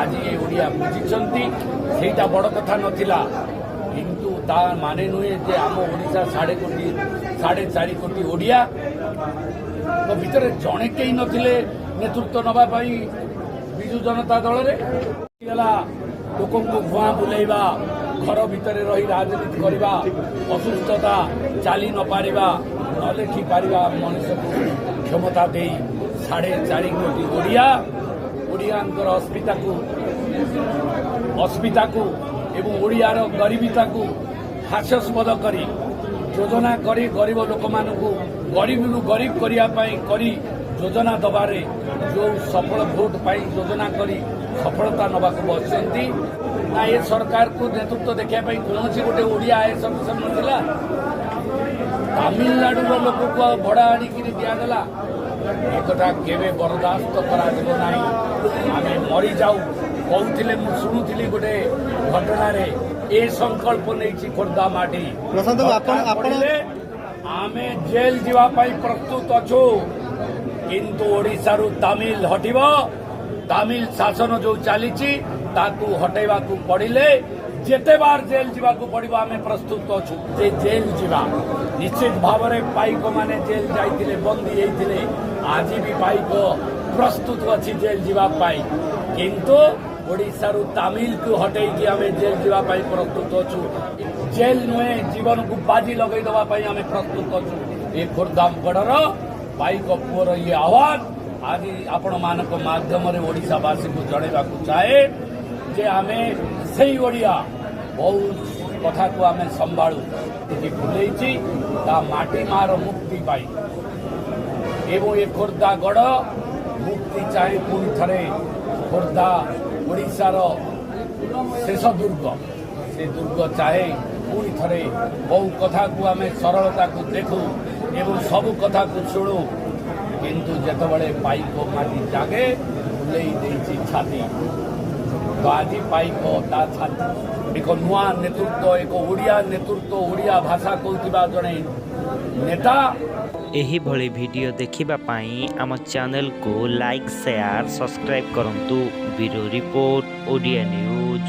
ଆଜି ଏ ଓଡ଼ିଆ ବୁଝିଛନ୍ତି। ସେଇଟା ବଡ଼ କଥା ନଥିଲା, କିନ୍ତୁ ତା ମାନେ ନୁହେଁ ଯେ ଆମ ଓଡ଼ିଶା 4.5 କୋଟି, 4.5 କୋଟି ଓଡ଼ିଆ ଭିତରେ ଜଣେ କେହି ନଥିଲେ ନେତୃତ୍ୱ ନେବା ପାଇଁ ବିଜୁ ଜନତା ଦଳରେ। ହେଲା ଲୋକଙ୍କୁ ଭୁଆଁ ବୁଲେଇବା, ଘର ଭିତରେ ରହି ରାଜନୀତି କରିବା, ଅସୁସ୍ଥତା, ଚାଲି ନପାରିବା, ନ ଲେଖିପାରିବା ମଣିଷକୁ କ୍ଷମତା ଦେଇ 4.5 କୋଟି ଓଡ଼ିଆ, ଓଡ଼ିଆଙ୍କର ଅସ୍ମିତାକୁ ଏବଂ ଓଡ଼ିଆର ଗରିବିତାକୁ ହାସ୍ୟାସ୍ପଦ କରି, ଯୋଜନା କରି ଗରିବ ଲୋକମାନଙ୍କୁ ଗରିବରୁ ଗରିବ କରିବା ପାଇଁ କରି ଯୋଜନା ଦେବାରେ ଯେଉଁ ସଫଳ, ଭୋଟ ପାଇଁ ଯୋଜନା କରି ସଫଳତା ନେବାକୁ ବସିଛନ୍ତି ନା, ଏ ସରକାରକୁ ନେତୃତ୍ୱ ଦେଖିବା ପାଇଁ କୌଣସି ଗୋଟେ ଓଡ଼ିଆ ଆଇଏଏସ୍ ଅଫିସର ନଥିଲା। ତାମିଲନାଡୁର ଲୋକକୁ ଆଉ ଭଡ଼ା ଆଣିକିରି ଦିଆଗଲା। ଏକଥା କେବେ ବରଦାସ୍ତ କରାଯିବ ନାହିଁ। ଆମେ ମରିଯାଉ କହୁଥିଲେ, ମୁଁ ଶୁଣୁଥିଲି ଗୋଟେ ଘଟଣାରେ। ଏ ସଂକଳ୍ପ ନେଇଛି ଖୋର୍ଦ୍ଧା ମାଟି। ପ୍ରଶାନ୍ତ ବାବୁ, ଦରକାର ପଡ଼ିଲେ ଆମେ ଜେଲ୍ ଯିବା ପାଇଁ ପ୍ରସ୍ତୁତ ଅଛୁ, କିନ୍ତୁ ଓଡ଼ିଶାରୁ ତାମିଲ ହଟିବ। ତାମିଲ ଶାସନ ଯୋଉ ଚାଲିଛି, ତାକୁ ହଟେଇବାକୁ ପଡ଼ିଲେ ଯେତେ ବାର ଜେଲ୍ ଯିବାକୁ ପଡ଼ିବ, ଆମେ ପ୍ରସ୍ତୁତ ଅଛୁ ଯେ ଜେଲ୍ ଯିବା। ନିଶ୍ଚିତ ଭାବରେ ପାଇକମାନେ ଜେଲ୍ ଯାଇଥିଲେ, ବନ୍ଦୀ ହେଇଥିଲେ। ଆଜି ବି ପାଇକ ପ୍ରସ୍ତୁତ ଅଛି ଜେଲ୍ ଯିବା ପାଇଁ, କିନ୍ତୁ ଓଡ଼ିଶାରୁ ତାମିଲକୁ ହଟେଇକି ଆମେ ଜେଲ୍ ଯିବା ପାଇଁ ପ୍ରସ୍ତୁତ ଅଛୁ। ଜେଲ୍ ନୁହେଁ, ଜୀବନକୁ ବାଜି ଲଗେଇ ଦେବା ପାଇଁ ଆମେ ପ୍ରସ୍ତୁତ ଅଛୁ। ଏ ଖୋର୍ଦ୍ଧାଗଡ଼ର ପାଇକ ପୁଅର ଇଏ ଆହ୍ୱାନ ଆଜି ଆପଣମାନଙ୍କ ମାଧ୍ୟମରେ ଓଡ଼ିଶାବାସୀଙ୍କୁ ଜଣାଇବାକୁ ଚାହେଁ ଯେ ଆମେ ସେଇ ଓଡ଼ିଆ, ବହୁତ କଥାକୁ ଆମେ ସମ୍ଭାଳୁ। ଏଠି ଫୁଲେଇଛି ତା ମାଟି ମାର ମୁକ୍ତି ପାଇଁ ଏବଂ ଏ ଖୋର୍ଦ୍ଧା ଗଡ଼ ମୁକ୍ତି ଚାହେଁ। ପୁଣି ଥରେ ଖୋର୍ଦ୍ଧା ଓଡ଼ିଶାର ଶେଷ ଦୁର୍ଗ, ସେ ଦୁର୍ଗ ଚାହେଁ ପୁଣି ଥରେ। ବହୁ କଥାକୁ ଆମେ ସରଳତାକୁ ଦେଖୁ ଏବଂ ସବୁ କଥାକୁ ଶୁଣୁ, କିନ୍ତୁ ଯେତେବେଳେ ପାଇକ ମାଟି ଜାଗେ, ଫୁଲେଇ ଦେଇଛି ଛାତି। ତ ଆଜି ପାଇକ ତା ଛାତି ଏକ ନୂଆ ନେତୃତ୍ୱ, ଏକ ଓଡ଼ିଆ ନେତୃତ୍ୱ, ଓଡ଼ିଆ ଭାଷା କହୁଥିବା ଜଣେ ନେତା। ଏହିଭଳି ଭିଡ଼ିଓ ଦେଖିବା ପାଇଁ ଆମ ଚ୍ୟାନେଲକୁ ଲାଇକ୍, ସେୟାର, ସବସ୍କ୍ରାଇବ୍ କରନ୍ତୁ। Bureau report, Odia news.